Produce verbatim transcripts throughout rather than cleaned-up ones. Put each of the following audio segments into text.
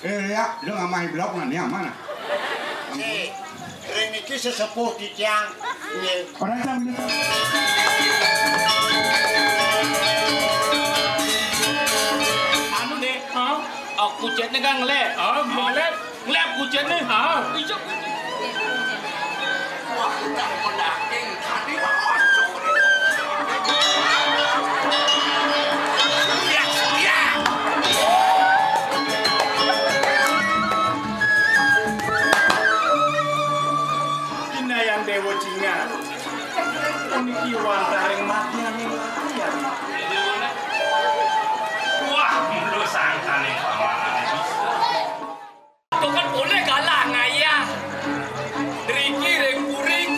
Eh, ya, lu nggak main blok, mana yang mana? Si, ring niki sesepuh titiang. Nggih. Ora jam ini. Anu, Dik, ha? Oh, kucitnya kan ngelek. Ha, ngelek. Ngelek kucitnya, ha? Iya, kucit. Wah, udah mendaging tadi, Pak. Ya, ya. Kinayan Dewa Jinga. Puniki wantaring madyaning latihan. Wah, mula sangkaning pamarane bisa. Tukang boleh kalah ngayah. Driki ring puring.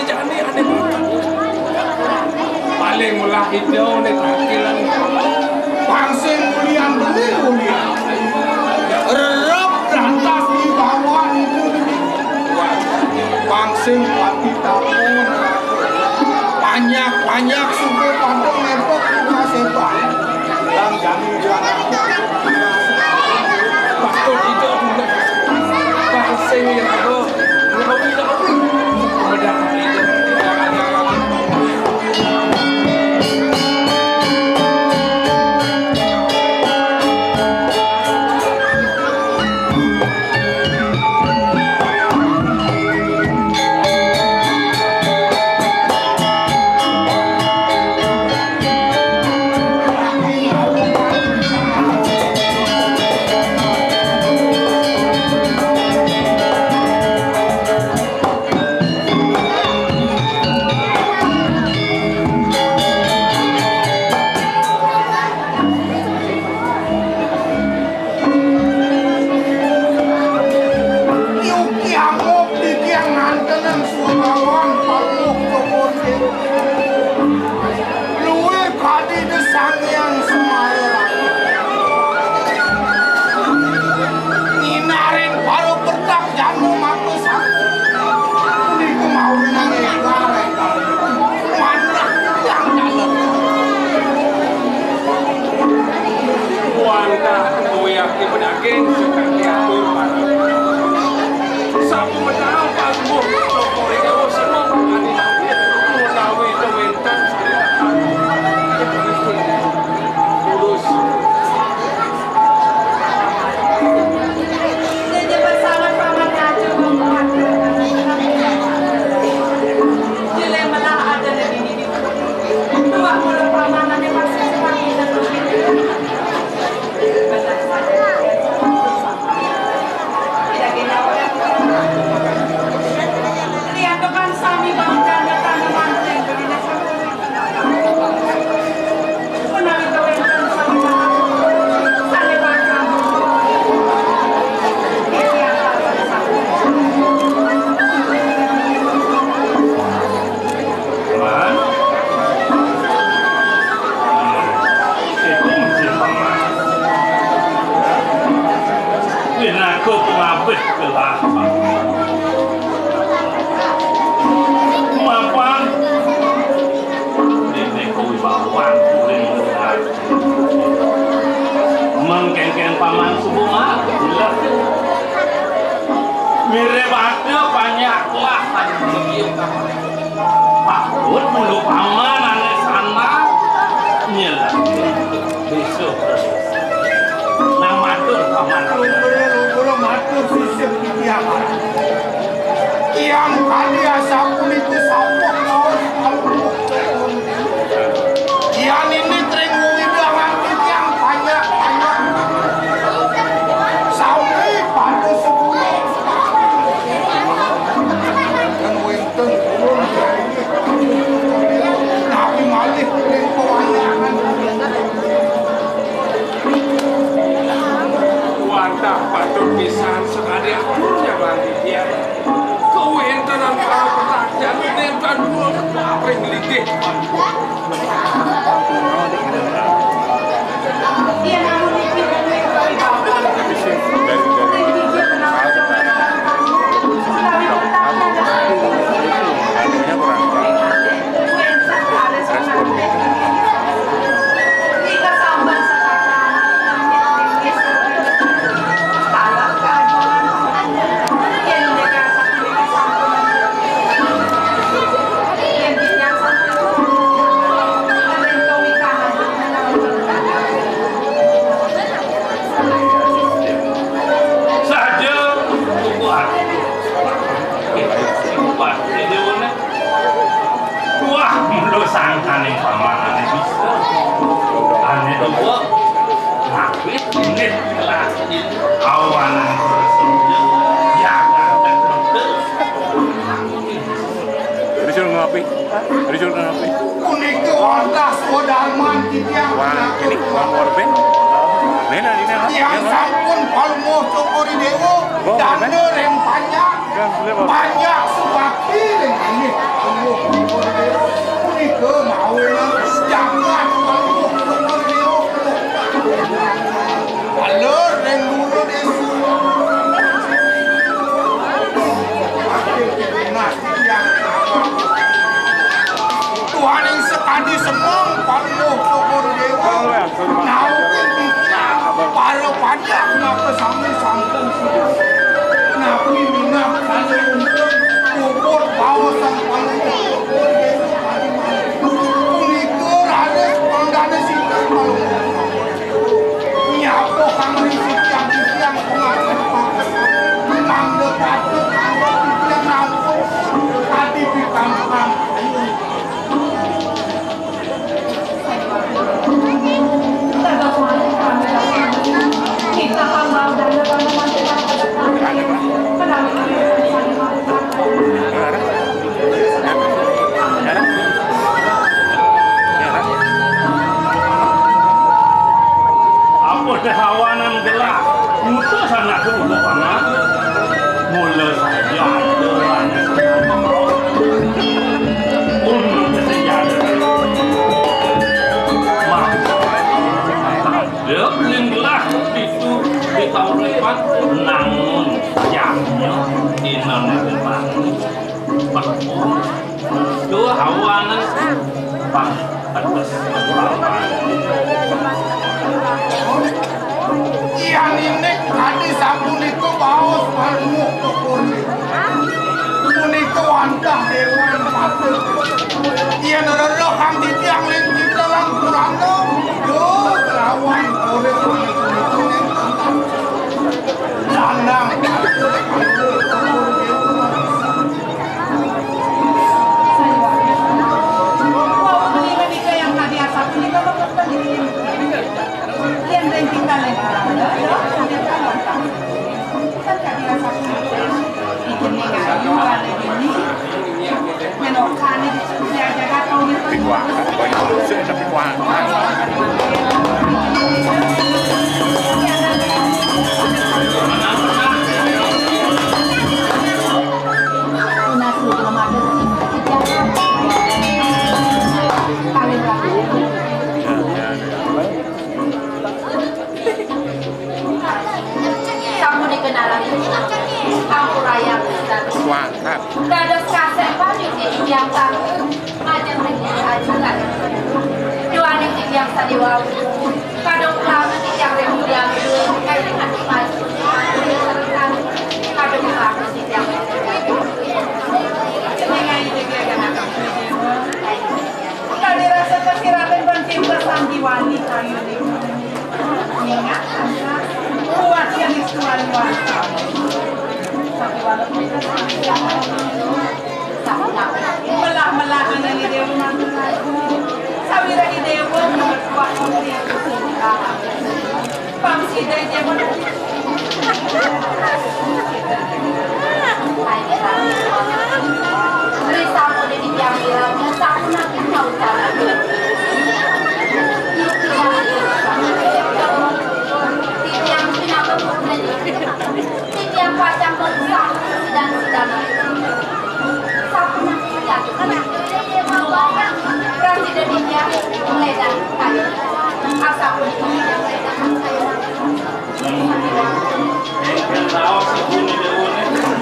Jani ané mati. Paling melah ida né tangkilan. Pang sing ulian beli ulian. Rerep rantas di bawah itu. Pang sing pati tapun. Panjak-panjak sugih padha mepok nasibah. Lang jani ulian. Patut ida dulu. Pang sing iraga. Yuki amuk dikir ngantenang sumawan paluh kemudian. Luwih kadi Sang Hyang Semara. Nginarin para berkah jana maka sakti. Punika mawinan ingkar ingkar. Manah yang dalam. Wantah kuwi akeh bedaging sekali atur. Sapu menang panggung. Toko ing semua menani. Menawi kementan. Tulus. Jaja pasangan paman kaca. Jele melah ada di dini. Dua puluh paman ada pasti seperti itu. Lihat depan sami bangkana tanaman. Pinaku pengabih kelahap. Mapan. Dene kuwi bawang kuwi. Mengkengkeng paman subuh mah. Mirip ada banyak lah. Patut mulu paman ane sana nyelak. Besok. Nang matur paman. Lumrih lumrih matur sisip titiang. Tiang kadi asapunika sampun maos kalungguh. Tiang nini tring wewidangan titiang banyak-banyak. Sami pada sepuluh. Dan wénten ulun nawi malih ring pawanyakan. Wantah patut pisan sakadi atur nyabang titiang. Kawéntenan para petajan nénten ulun ring lidih. Saja buat. Buat. Wah, mula sangkaning paman ané bisa. Ané tuwa. Ngawit inggih kelas awanan bersinja. Jangan terputus. Rijul ngapi? Rijul ngapi? Punika wantah swadarman titiang. Wah, ini Bang Orben. Nena, nena. Tiang sampun palmo cokori dewa. Bang Orben. Dana rempanya. Banyak subakti ring inggih. Punika mawinan jagat Palungguh Sumber Dewa. Alur ring guru desa. Makin pinah tiang. Tuhaning sakadi semeng Palungguh Sumber Dewa. Naukin titiang para pajar napa sami sampun sida. Napi minab sane umpun puput baos Sang Palungguh Sumber Dewa. Punika raris pangdane sinten Palungguh? Nyapa kang ring titiang, titiang pangaten mangda patut titiang nampung adi pikamkam. Apa dehawanan gelah? Putus anak dulu, Paman. Mula saja ada anak. Untuk kesenjangan. Mak. Ada beling gelah itu di tahun depan. Namun, jamnya di tahun depan. Duh, awan. Pang, pedes. Yan indik kadi sapunika baos Palungguh Sumber Dewa. Punika wantah dewan patut. Yen rereh kang titiang ling kita lan purana, duh, kelawan urip ane punika. Landang. Wau tuli menika yang tadi asap punika mboten dikira. Yen ring kita ling kita, ya, kita longkang. Kan tadi asap punika. Ijening ayu, bale dini. Menokane di jagat kau ni. Pikuangan, banyak sing ada pikuangan. Sampun dikenalake, ampurayang pisan. Mantap. Dados kasep panyuci titiang sami, majeng ring ajukan. Duaning titiang sadiwawu, kadung pramesti titiang ring titiang, kadung pramesti titiang. Kadi rasa kasiratin pencinta sandiwani kayu. Ingat, kuat yang istuan wasa. Melah-melah anane dewa mantu lagu. Sawira dewa nomor dua kunci. Pang sida dewa. Ri sampun didiang irama, sampun aking mautara. Titiang pinaka putra. Titiang pacang berusaha sidang-sidang. Sampun aking yakin. Prasida titiang mulai dari kayu. Asapun titiang mulai dari kayu.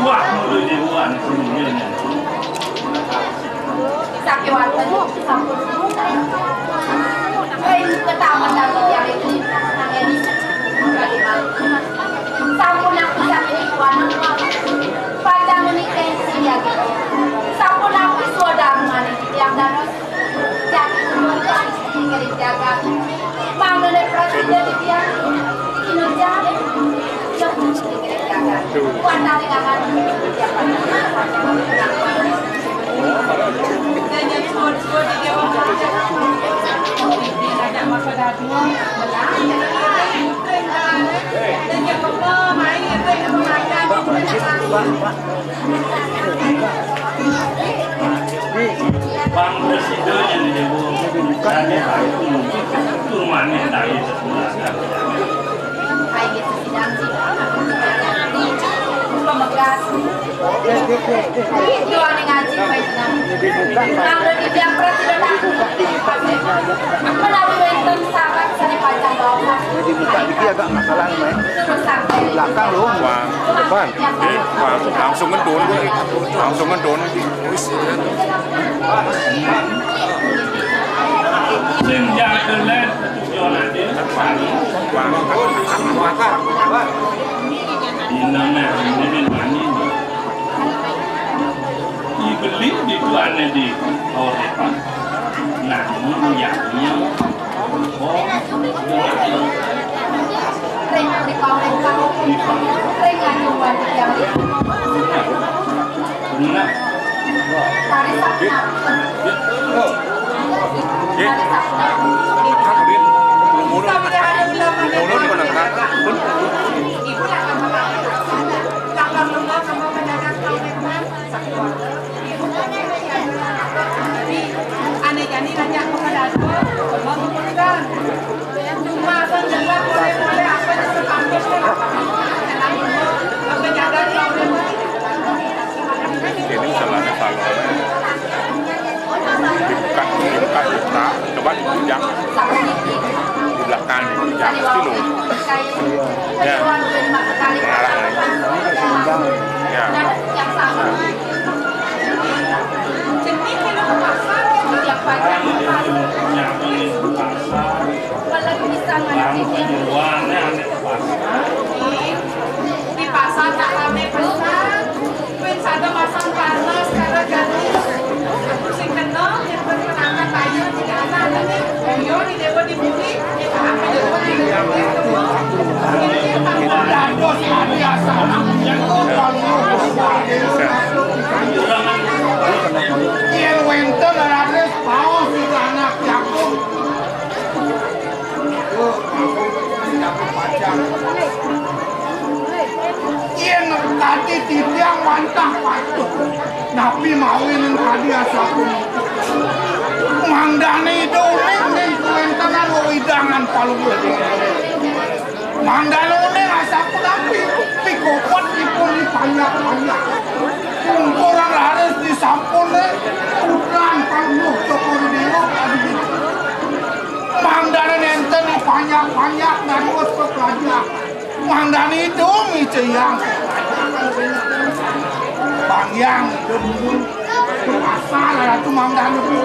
Wah, mulai dewan semuanya. Sakiwatan sampun. Hei, ketaman dari yang ini. Sampun aku sakit di kuanan. Pacang menikah sini ya gitu. Sampun aku sudah mani yang danos. Jati umur kami sendiri jaga. Mangane prasida titiang. Inu jaga. Yang sendiri jaga. Kuat dari akan. Bang Presiden yang dibuat dari hari itu turunannya dari sebelah. Hai, gitu, sidang, sidang. Pemegas. Itu aneh ngaji, Pak, sidang. Mangda titiang prasida tangkil. Menawi wénten syarat sané pacang baos. Jadi buka dikit agak masalah nih, Mai. Terus sampai. Belakang loh. Wah, depan. Wah, langsung ngedon. Langsung ngedon. Sing jaga lén. Wah. Inang nah, ini mani. Dibeli di tuannya di Oregon. Nah, ini uyahnya. Oh, nah. Ané jani ngajak kepada aku, mau kumpulkan. Cuma asal jelas boleh-boleh apa yang sepatutnya. Apa jaga dia udah. Ini salah, salah. Dibuka, dibuka, buka. Coba dibujang. Di belakang dibujang. Sini loh. Ya. Mengarah lagi. Ya. Di pasar tak ramé pisan. Kuwi sada masang panas karo jani. Sing kena, yang berkenakan bayar tidak ada. Ayo, di Dewa di bumi. Yén wénten raris paus di anak Yakub. Yén kadi titiang wantah patuh, napi mawinan kadi asapunika. Mangdané Ida uning ning kawéntenan wewidangan Palungguh. Mangdané uning asapunapi, pikobet ipun dipanjak-panjak. Pungkuran raris disampun ring putran Palungguh Cokor Déwa kadi. Mangdané nénten dipanjak-panjak dados pepelajar. Mangdané itu ngicayang. Panjang itu dulu. Pasal ratu mangdané itu.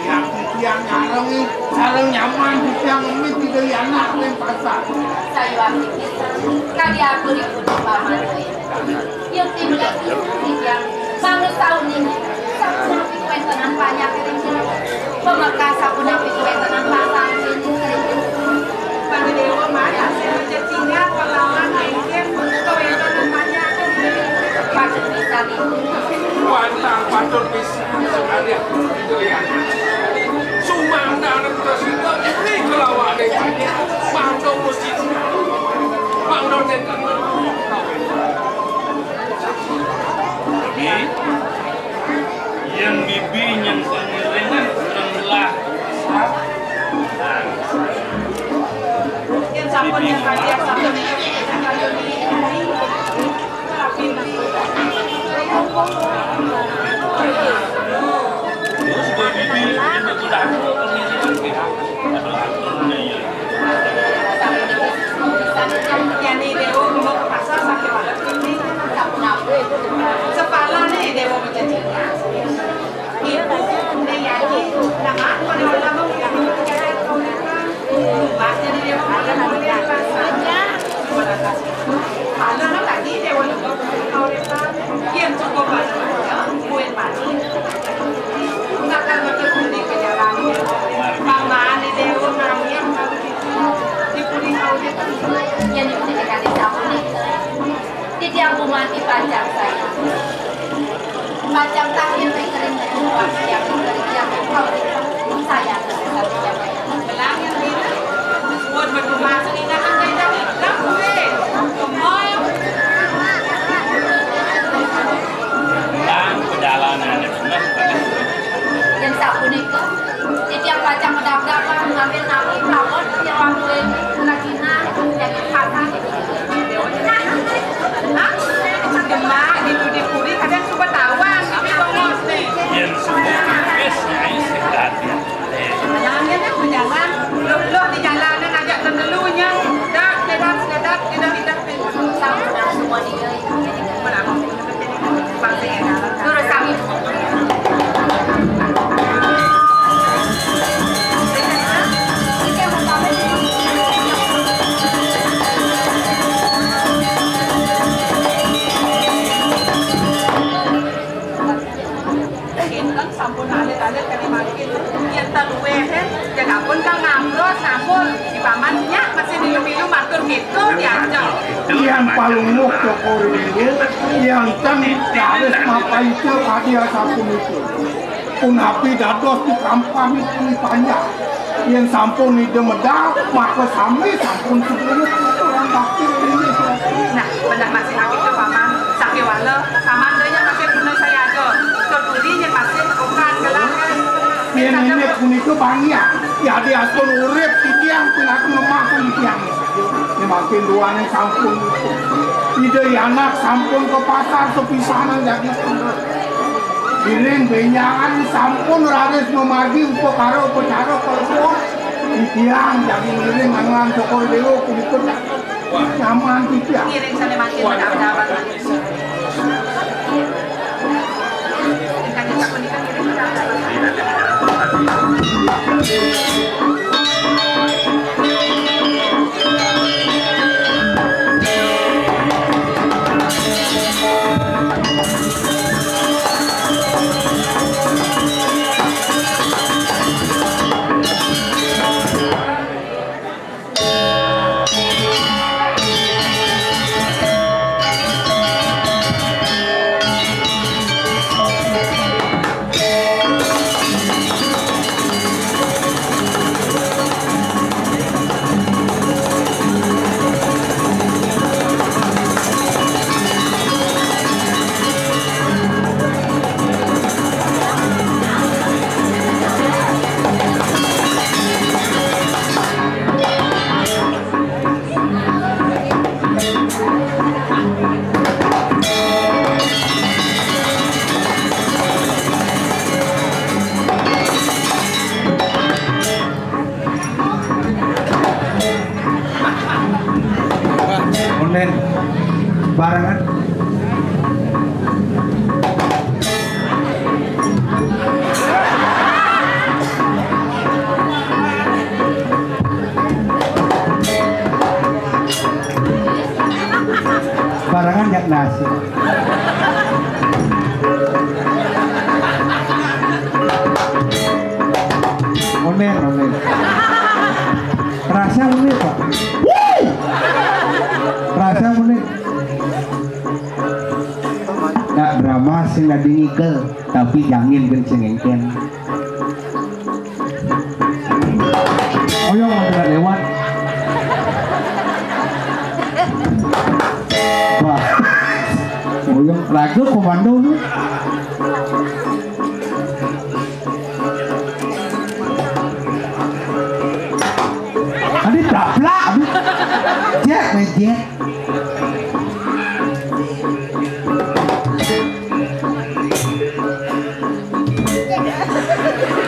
Yang titiang nyarengi, sareng nyaman titiang ngemi tiga anak ring pasar. Sayuwakti pisan, kadi aturipun Bapak. Yukti menawi titiang, manut sauning, sapunapi kawéntenan panyakit ring jero. Pamekas sapunapi kawéntenan pasal ring jero. Pangdéwa mah, cecingak, palawan, éngkén, kawéntenan panyakit ring jero. Patut pisan. Wantah patut pisan. Aduh, itu ya. Sumangdané terus itu, ini kelawan. Mangda mesti. Mangda nénten. Bibi, yén bibi nyén pangiringan urang belah. Yén sampun nyén kalian sampun. Sepala nih, Dewa. Titiang kumanti pacang saya. Pacang tampil ring kering, yang kering, yang kering, saya. Belang yang ini, buat berdoa, sehingga kan saya jadi hitam, gue. Gemol. Bang, perjalanan bener. Yang sapunika, titiang pacang medabrak, Bang, ngambil napi, pawon, yang waktu ini, kerajinan, jadi pasang. Hah? Demak, di Yan palungguh Cokor I Déwa, yan ten raris mapaica kadi asapunika. Punapi dados di kampani pun panjang. Yén sampun Ida medal, maka sami sampun sedaya putra bakti ring Ida. Nah, beneh masih akéh Paman, sakéwala, Paman daya masih guna sayaga. Keduli nyén masih bukan gelangan. Yén indik punika banyak, yadiastun urip titiang pinaka ngemah titiang. Yén makin duaning sampun. Ida Yanak sampun kapasar sapisanan jagi. Iring bénjangan sampun raris mamargi upakara upacara kalebur. Titiang jagi ngiring anglan Cokor I Déwa punika nyaman titiang. Ngiring sané mangkin. Onden, barengan. Barengan jak nasi. Onden, onden. Rasa muni, Pak. Wuh! Rasa muni. Nak drama sing dadi ngikel, tapi jangin gén sing éngkén. Oyong ada lewat. Wah. Oyong raga komando nih. Adi taplak, adi. Jek, jek.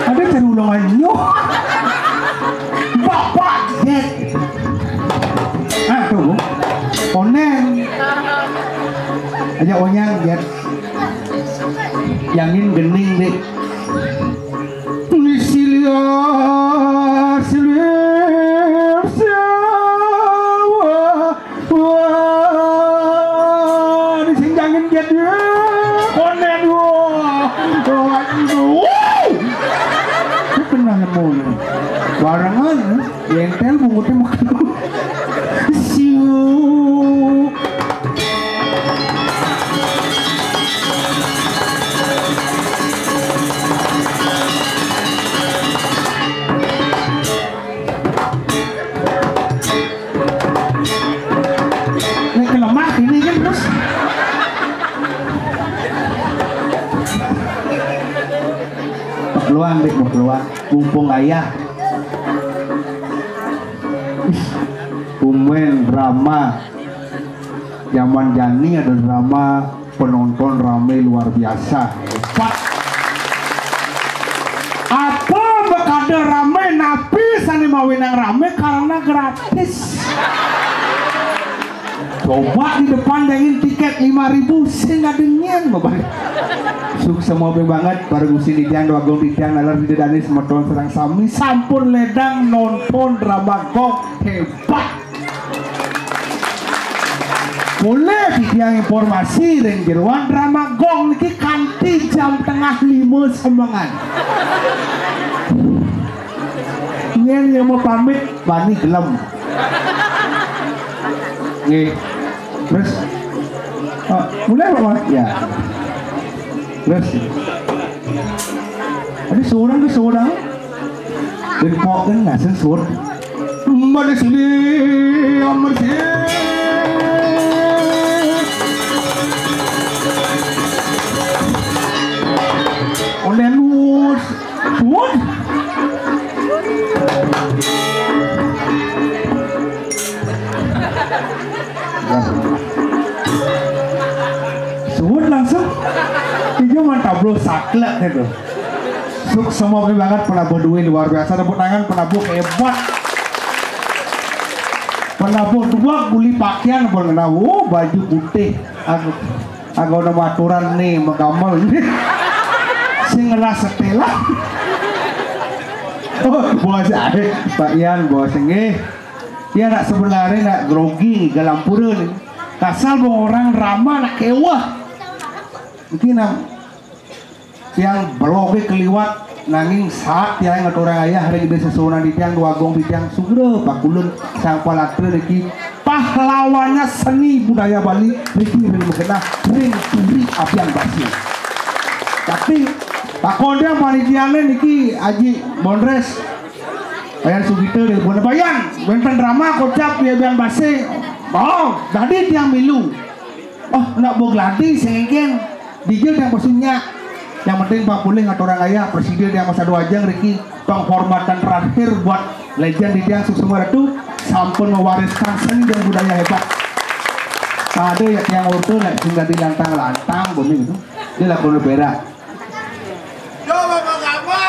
Ada terulungan nyuh. Bapak jet. Ah, tuh. Onden. Aja onyang jet. Yangin gening deh. Silia, silia, silia. Wah, di sing jangin jet, ya. Konen, wah. Wah, aduh. Wuh. Kenal nemu nih. Barengan, ya. Yentel bungutnya makan. Siu. Nek ke lemah ini kan terus. Peluang, Dik, peluang. Mumpung ayah. Ih, tumben drama. Zaman jani ada drama, penonton rame luar biasa. Hebat. Apa makada rame, napi sané mawinan rame? Karena gratis. Coba di depan dengin tiket lima ribu, sing ada nyén, Bapak. Suksma banget, para gusti titiang, Déwa Agung titiang, nalar Ida Dané semeton sareng sami sampun ledang nonton drama Gong. Hebat. Boleh titiang informasi ring jeroan drama Gong niki kanti jam tengah lima semengan. Nyén yang mau pamit, bani gelem. Nggih. Terus, oh, mulai apa, Mas? Ya. Terus, ada seorang ke seorang. Dan pok kan ngasih suara. Mana sini, amat sini. Oleh luas. Suut. Suut langsung. Tiga mantap bro, saklek itu. Suk semua banget penabuh duit luar biasa, tepuk tangan penabuh hebat. Penabuh dua beli pakaian pun kena, oh, baju putih. Aku Agak udah aturan nih, megamel nih. Sing ngelas setelah. Oh, bos, eh, Pak Ian, bos, nggih. Ya, nak sebenarnya nak grogi, galampura nih. Kasar bang orang drama nak kewah. Mungkin nak tiang beloge keliwat, nanging saat tiang ngaturang ayah ring ida sesuunan titiang, Dwagung titiang, Sugro Pakulun, Sang Palatra niki pahlawannya seni budaya Bali niki ring magenah ring puri Abian Basi. Tapi takon tiang panitiane niki Aji Bondres, Bayan Sugita, dia pun, "Bayan, wenten drama kocap di Abian Basi." "Oh, dadi tiang milu." Oh, nak bok ladi sengken. Dijil yang pesunya. Yang penting Pak Pulih ngaturang ayah, presiden yang masa dua ajang riki, penghormatan terakhir buat legend di tiang Suksma Ratu, sampun mewariskan seni dan budaya hebat. Ada ya tiang orto nak sing dadi lantang-lantang bumi itu. Dia lah kono berak. Yo, Bapak Gama.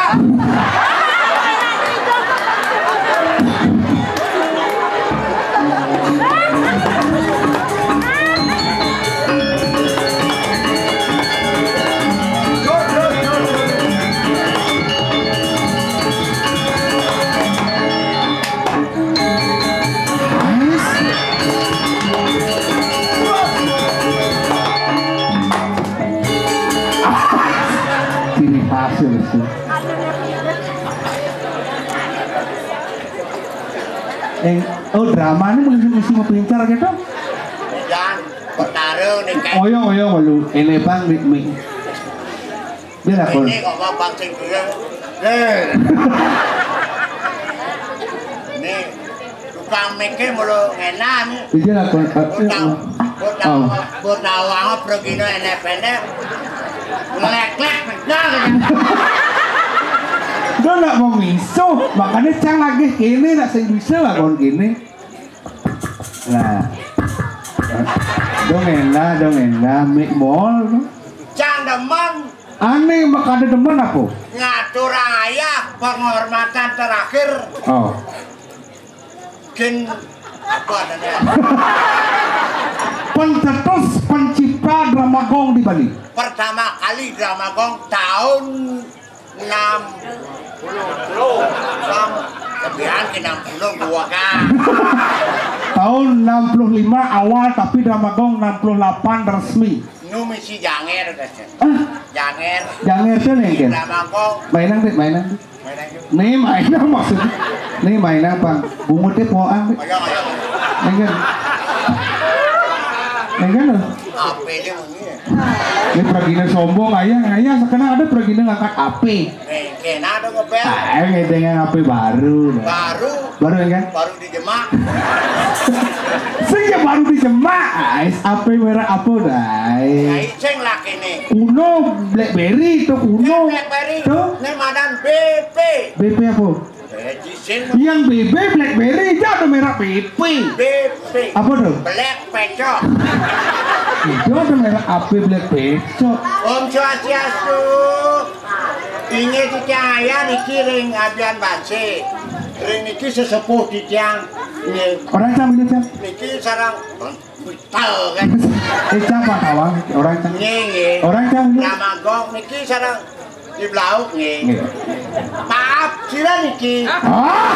Ciri khas ya, Mas. Eh, oh, drama ini mesti, mesti mau pintar gitu? Jan, pertarung nih, kan? Oyong, oyong, malu. Ini bang, mi, mi. Dia lah, Bang. Ini kok mau bang sing dulu? Eh. Ini tukang mikir mulu ngenan. Iya lah, Bang. Botau, botau, botau apa pergi no enek-enek. Ngelek-lek, pegang aja. Dia nak mau miso, makanya cang lagi kene, nak sing bisa lah, kon kene. Nah. Dong endah, dong endah, mik mall. Cang demen. Ane makade demen aku. Ngaturang ayah penghormatan terakhir. Oh. Kin apa adanya? Pencetus, pencipta drama gong di Bali. Pertama kali drama gong tahun enam puluh. Bang, lebihan ke enam puluh dua kan. Tahun enam puluh lima awal, tapi drama gong enam puluh delapan resmi. Nu misi janger, guys. Ah? Janger. Janger tuh nih, Ken? Drama gong. Mainan deh, mainan deh. Mainan deh. Nih mainan maksudnya. Nih mainan, Bang. Bungutnya poang. Ayo, ayo. Nih kan? Nih kan, loh? Apa ini? Ini pragina sombong, ayah, ayah, sekarang ada pragina ngangkat A P. Eh, kena ada ngebel. Ah, eh, ngedeng yang A P baru, dah. Baru. Baru, ya kan? Baru dijemak. Sing ya baru dijemak. Ais, A P merek apa, dah? Nah, iceng lah kene. Kuno, BlackBerry itu kuno. Blackberry. Tuh. Ini madan B P. B P apa? Eh, cisin. Yang B B BlackBerry itu ada merek B P. B P. Apa tuh? Black pecok. Itu ada merek A P Black pecok. Om Swastiastu. Inggih titiang ayah niki ring Abian Base. Ring niki sesepuh titiang. Nggih. Orang cang ini, cang. Niki sareng Tahu kan? Eh, cang Pak Tawang, orang cang. Nggih, nggih. Orang cang. Nama gong niki sareng di Blauk nggih. Nggih. Maaf, sira niki. Ah.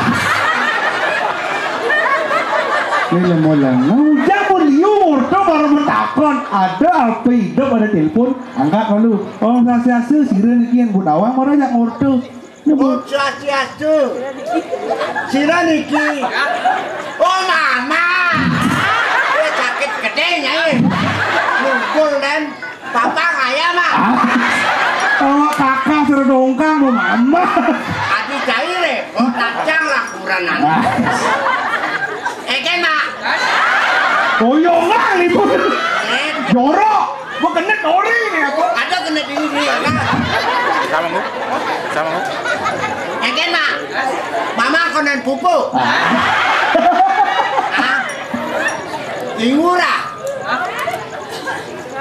Ini lemo-lemo. Ujang pun liur, tuh baru mentakon. Ada apa hidup, ada telepon, angkat malu. Oh, swastiastu, sira niki yang Bu Tawang, orang yang ngurtu. Om Swastiastu. Sira niki. Oh, mama. Eh, sakit gedenya. Adi cairé, kok tacang lakuran anak. Ékén, Mak. Koyongan ibu. Jorok. Gua kena tori nih aku. Ada kena ini sih. Sama lu. Sama lu. Ékén, Mak. Mama konen pupu. Ah. Ingura.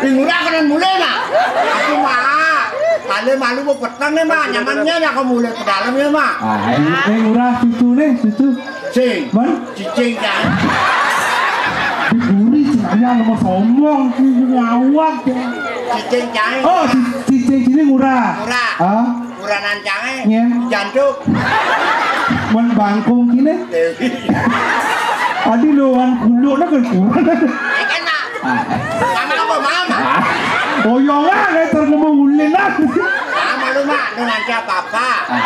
Ingura konen mulé, Mak. Aku, Mak. Kali malu mau petang nih, Mak. Nyamannya ya aku mulé ke dalam ya, Mak. Ah, ini ngurah situ nih, situ. Cing. Man? Cicing kan? Diburi cing, ayah nomor sombong, cing, ngawak, cing. Cicing kan? Oh, ci- cicing sini ngurah. Ngurah. Ah? Nguranan cangé. Nyén. Jantung. Men bangkung kini. Dewi. Adi luan kuluk nak kurang. Ékén, Mak. Ah. Mama apa, Mama? Ah. Oyongan, eh, terus ngomong ulin lah. Mama lu, Mak, lu nanti apa-apa. Ah.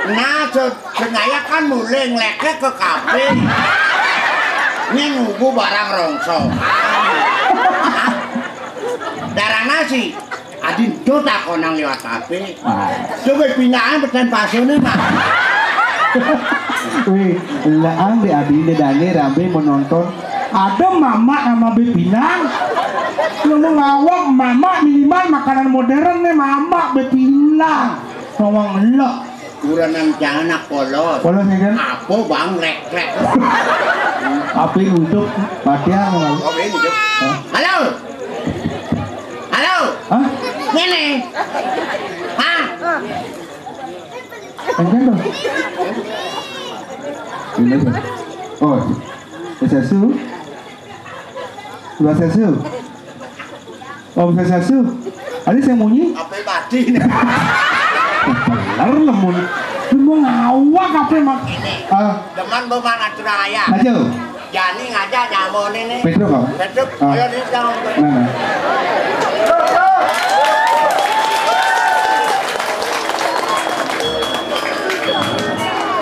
Nah, so- Senaya kan mulé nglékét ke kafé. Ini nunggu barang rongso. Darah nasi. Adi ento takonang liwat kafé. Wah. Coba pindahan petén pasune, Mak. Wih, leang di adi di dane rambe menonton. Ada mamak sama bepinang. Lu mau ngawak mamak minimal makanan modern nih mamak bepinang. Ngomong melok. Uranan jana polos. Polos ya kan? Apa bang rek-rek? Api untuk matian. Apa ini, Cuk? Hah? Halo. Halo. Hah? Ini. Hah? Enggak dong. Ini deh. Oh, sesuatu. Swastiastu. Om Swastiastu. Ada yang munyi? Apa mati nih? Bener lemun. Lu mau ngawak apa mak? Ah, Demen beman atur ayah. Aja. Jani ngajak nyamon ini. Petruk kok? Petruk, Ah. Ayo nih jangan. Nah, nah.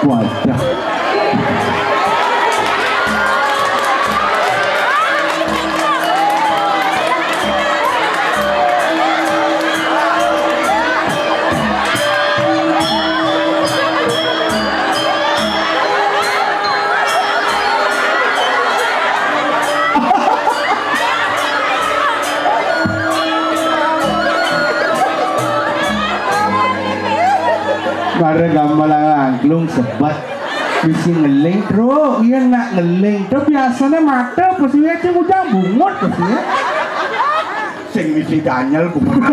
Wadah. Mara gamelan angklung sebat. Bisi ngeling, Bro. Iya nak ngeling. Tuh biasanya mata pesinya cing ujang bungut pesinya. Sing misi danyel bungut.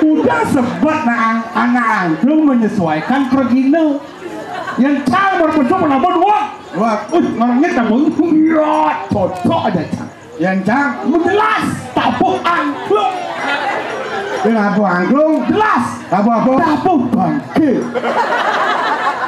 Udah sebat nak ang- anak angklung menyesuaikan pergino. Yang cang berpesu penabur dua. Wah, uh, ngorangnya tabung. Iya, cocok aja cang. Yang cang, jelas tabuh angklung. Yang tabuh angklung, jelas. Tabuh apa? Tabuh bangke.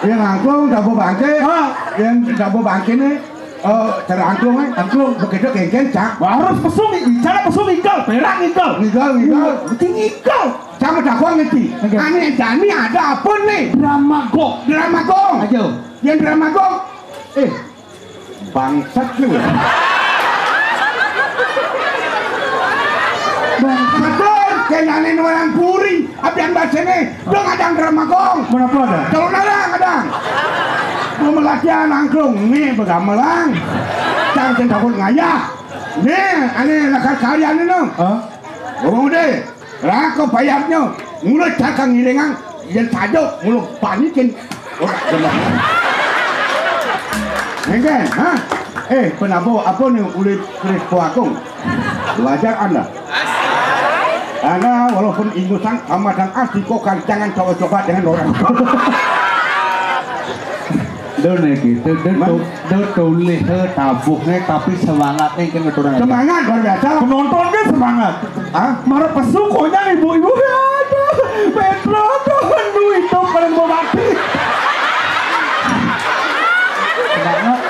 Yang angklung tabuh bangke. Ha. Yang tabuh bangke nih, eh, cara angklung, eh. Angklung begitu genggen, cang. Harus pesu nih, cara pesu ngigel, perak ngigel. Ngigel, ngigel. Mesti ngigel. Cang dakwah ngerti. Oke. Ane jani ada apa nih? Drama gong. Drama gong. Ayo. Yang drama gong. Eh, Bangsat lu. Bangsat. Betul, kenane orang puri, apian basene, dong adang drama gong. Menapa ada? Kalau narang adang. Mau melatihan angklung, nih begamelan. Jangan takut ngayah. Nih, ane lakar karya nih, no. Hah? Ngomong deh. Lah, kok bayarnya? Mulut cakang ngiringang, yang sajo, mulut panikin. Ora bener. Ngengken, ha? Eh, penabo, apa nih ulit keris kuagung? Belajar Anda. Anda walaupun ingusan sama dan asli kok jangan coba-coba dengan orang. Dene gitu, dene Man. Tu-, dene tulih, eh, tabuhne, tapi semangatne engke ngeturang. Semangat luar biasa. Penontonnya semangat. Hah? Marep pesu konyang ibu-ibu. Aduh, Petro, Tuhan, duh, itu kalian mau mati. Semangat.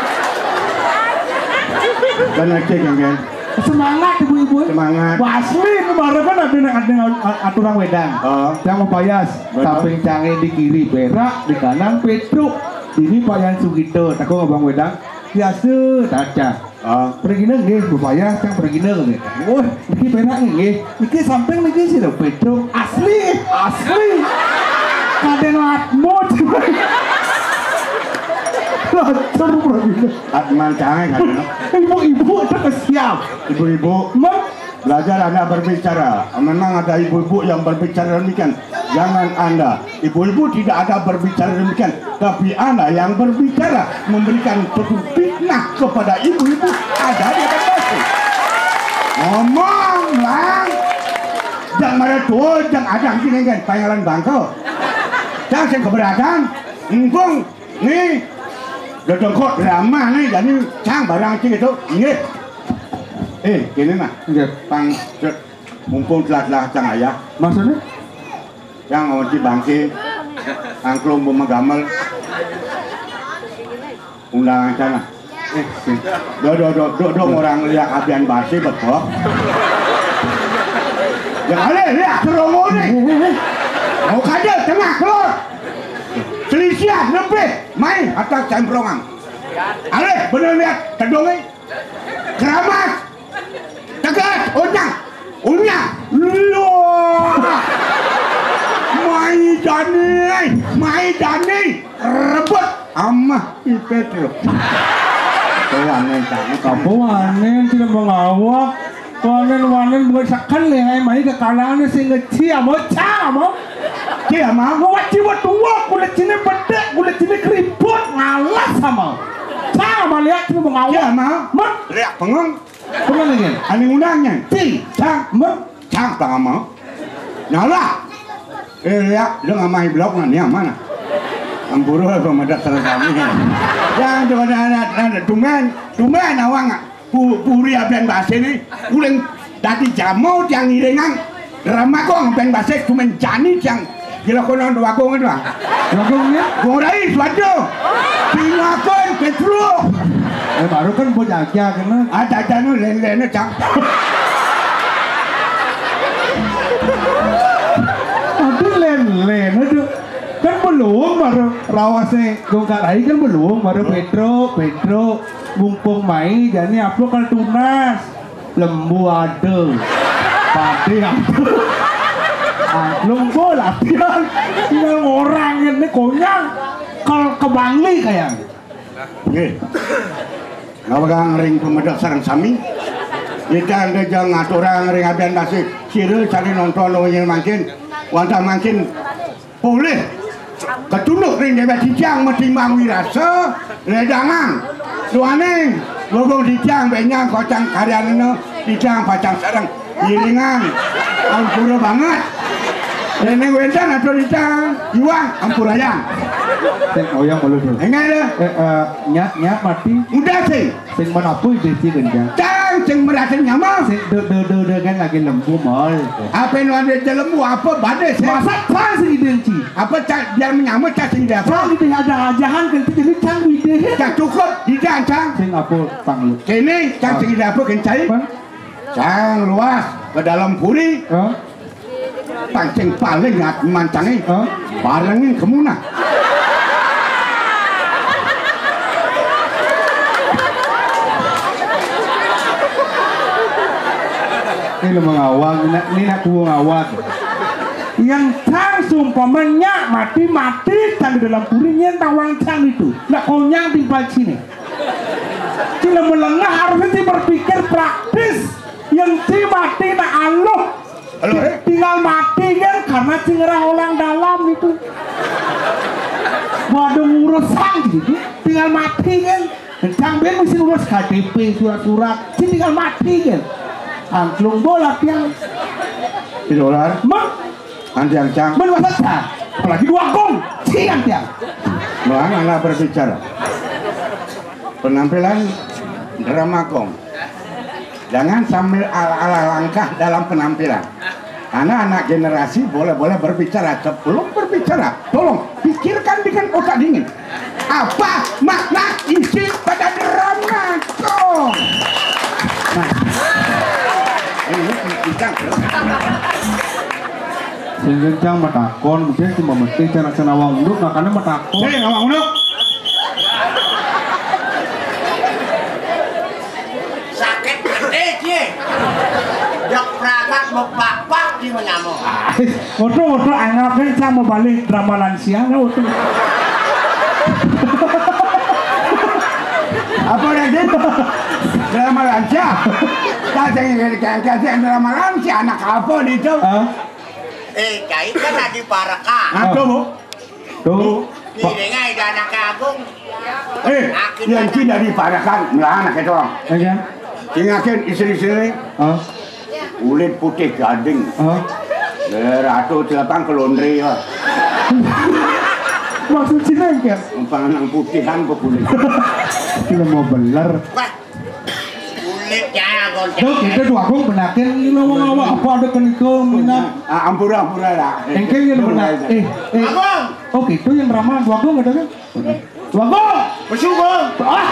Dan lagi, kan? Semangat ibu-ibu. Semangat. Wah, asli itu marep kan ada yang, ada yang aturang wedang. Oh. Yang mau payas, Betul. Samping cange di kiri berak, di kanan Petro. Ini Pak Yan Sugito, aku ngomong wedang. Biasa, caca. Ah, pergina nggih, bebaya cang pergina nggih. Oh, niki penak nggih. Niki samping niki sira Pedro. Asli, asli. Kadén atmo. Lacur pergina. Atman cang kan. Ibu-ibu itu kesial. Ibu-ibu. Mem- Belajar Anda berbicara. Memang ada ibu-ibu yang berbicara demikian. Jangan Anda. Ibu-ibu tidak ada berbicara demikian. Tapi Anda yang berbicara memberikan satu fitnah kepada ibu-ibu. Ada di atas. Ngomong, Bang. Jangan marah tuh, jangan ada gini kan. Pangalan bangko. Jangan sing keberatan. Ngkung. Nih, udah dongkok drama nih, jadi cang barang cing itu, nggih. Eh, gini nah, nggih, pang, mumpung telah-telah cang ayah. Maksudnya? Yang ngonci bangke, angklung bumegamel, undangan sana. Eh, sing. Do, do, do, do, do, orang lihat abian basi betul. Yang ada lihat seromo nih. Mau kaje tengah keluar. Selisih lebih main atas cemprongan. Alih bener lihat tedungnya. Keramat. Tegas, unyah. Unyah. Loh. Mai Dani, mai Dani. Rebut amah ipet lo. Tuh aneh banget. Apa wanen tidak mengawak? Wanen-wanen bukan seken lehai mai kekalahan sing ngeci amo cang amo. Ci amo. Mau wajib tua kulit sini bedek, kulit sini keriput, ngalas sama. Cang amo lihat sini mau Ci ngawak. Amo. Mek. Lihat bengong. Bener nih. Ani ngundangnya. Ci. Cang. Mek. Cang tang amo. Nyalah. Eh, lihat, lu ngamai blok nggak nih mana? Ampura pemedak salah kami. Yang cuma ada, ada, ada, tumben, tumben awang. Pu-, puri aben base nih, uling dadi jamu tiang ngiringan. Remakong ben base kumen jani tiang gila kono dua kong itu ah. Dua kong ya? Gorai suatu. Pinakon Petro. Eh, baru kan bocah aja kena. Ada janu len-len cang. Tapi len-len aduh. Kan belum baru rawasnya Gongkarai kan belum baru Petro, Petro. Mumpung mai jani apa kal tunas. Lembu ada. Padi ada. Ah, lembu latihan. Tinggal orang ini konyang. Kal ke Bangli kayak. Nggih. Ngawang ring pemedak sareng sami. Kita ada jang ngaturang ring abian basi. Sira cari nonton wong yang mangkin. Wantah mangkin Polih ketunduk ring dewek titiang matimbang wirasa ledangan. Duaning gogong titiang benyang kocang karyanena titiang pacang sareng iringan. Ampura banget. Rene wenten atur titiang iwang ampurayang. Sing oyang malu dulu. Enggak ada. Eh, eh, nyak, nyak mati. Udah sih. Sing menapa ide si genjang? Cang sing merasa nyama. Sing do do do do kan lagi lembu mol. Apa nu ada lembu apa badai sih? Masa cang sing ide ci? Apa cang biar menyama cang sing ide apa? Cang ide ada ajahan kan jadi cang ide. Cang cukup di cang cang. Sing apa panglu? Kene cang sing ide apa kencai? Apa? Cang luas ke dalam puri. Hah? Pancing paling ngat mancangnya. Hah? Barengin kemuna. Ini lo mengawang, ini nak, ini nak kubu ngawang. Yang cang sumpah menyak mati mati cang di dalam puri nyen tawang cang itu. Nak konyang di sini. Cina melengah harusnya sih berpikir praktis. Yang ci mati nak aluh. Aluh, eh? Tinggal mati kan karena cingerah orang dalam itu. Waduh urusan gitu. Tinggal mati kan. Kencang ben mesti urus K T P surat-surat. Ci tinggal mati kan. Angklung bola tiang. Tidak ular. Mak. Antiang cang. Men masa cang. Apalagi dua kong. Siang tiang. Bang anak berbicara. Penampilan drama kong. Jangan sambil ala-ala langkah dalam penampilan. Anak-anak generasi boleh-boleh berbicara. Sebelum berbicara, tolong pikirkan dengan otak dingin. Apa makna isi pada drama kong? Nah, ini kita sing kencang matakon, mungkin cuma mesti cara senawang unduk, makanya matakon. Sing awang unduk. Bapak di menyamuk. Waduh, waduh, anggap kan sama balik drama lansia, nah, waduh. Apa lagi? Drama lansia. Kasih kasih drama lansia, anak apa itu? Hah? Eh, cai kan lagi parekan. Apa, Bu? Tuh. Ngiring aja anak agung. Eh, yang tidak dipadakan, nah, anak itu. Iya. Ingatin istri-istri. Hah? Kulit putih gading. Hah? Eh, ratu celapang ke laundry ya. Maksud sih kan? Umpama nang putihan ke kulit. Belum mau beler. Wah, kulit ya, Gon. Dok, itu tuh aku benakin ini ngomong apa, apa ada kenika minat. Ah, ampura, ampura lah. Engke yang benar. Eh, eh. Agung. Oh, gitu yang ramah. Wagung ada kan? Wagung. Mesu, Gung. Ah.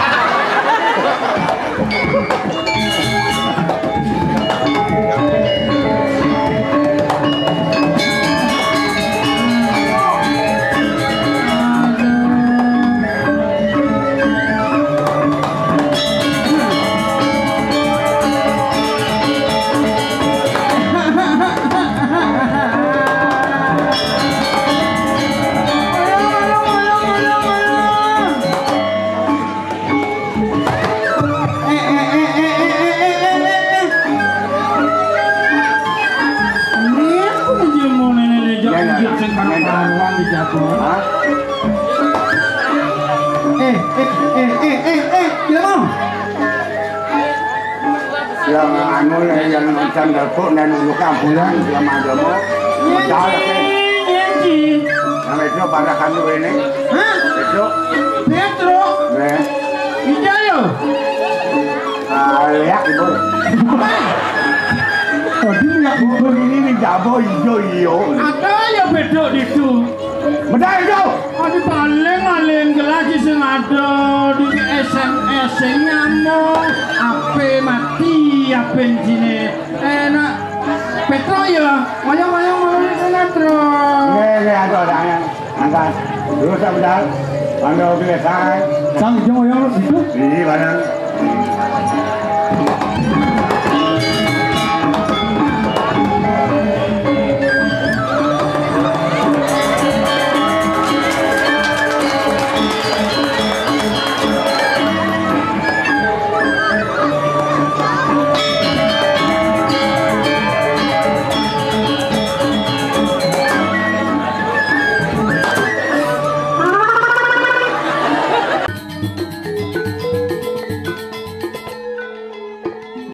Ini aku menjelma nenek-nenek, jangan, jangan, jangan. Karuan di jago. Hah? Eh, eh, eh, eh, eh, eh, dia mau. Yang anu, yang, yang macam dapur dan ulu kampungan, dia macam mau. Modal, eh. Yang itu pada kanu ini. Hah? Itu. Petro. Eh. Iya, yo. Ah, lihat, Ibu. Waduh, lihat, Ibu. Ini nih, jabo, iyo, iyo. Ada ya bedok itu. Medal itu. Aduh, paling-paling gelas sing ada di S M S sing nyamuk, H P mati, H P sini. Enak. Petro ya, ayo, ayo, ayo, Petro. Nggih, nggih, aduh, ada yang angkat. Terus, tak bedal. Anda biasa. Sang, jom, ayo, itu. Iya, barang.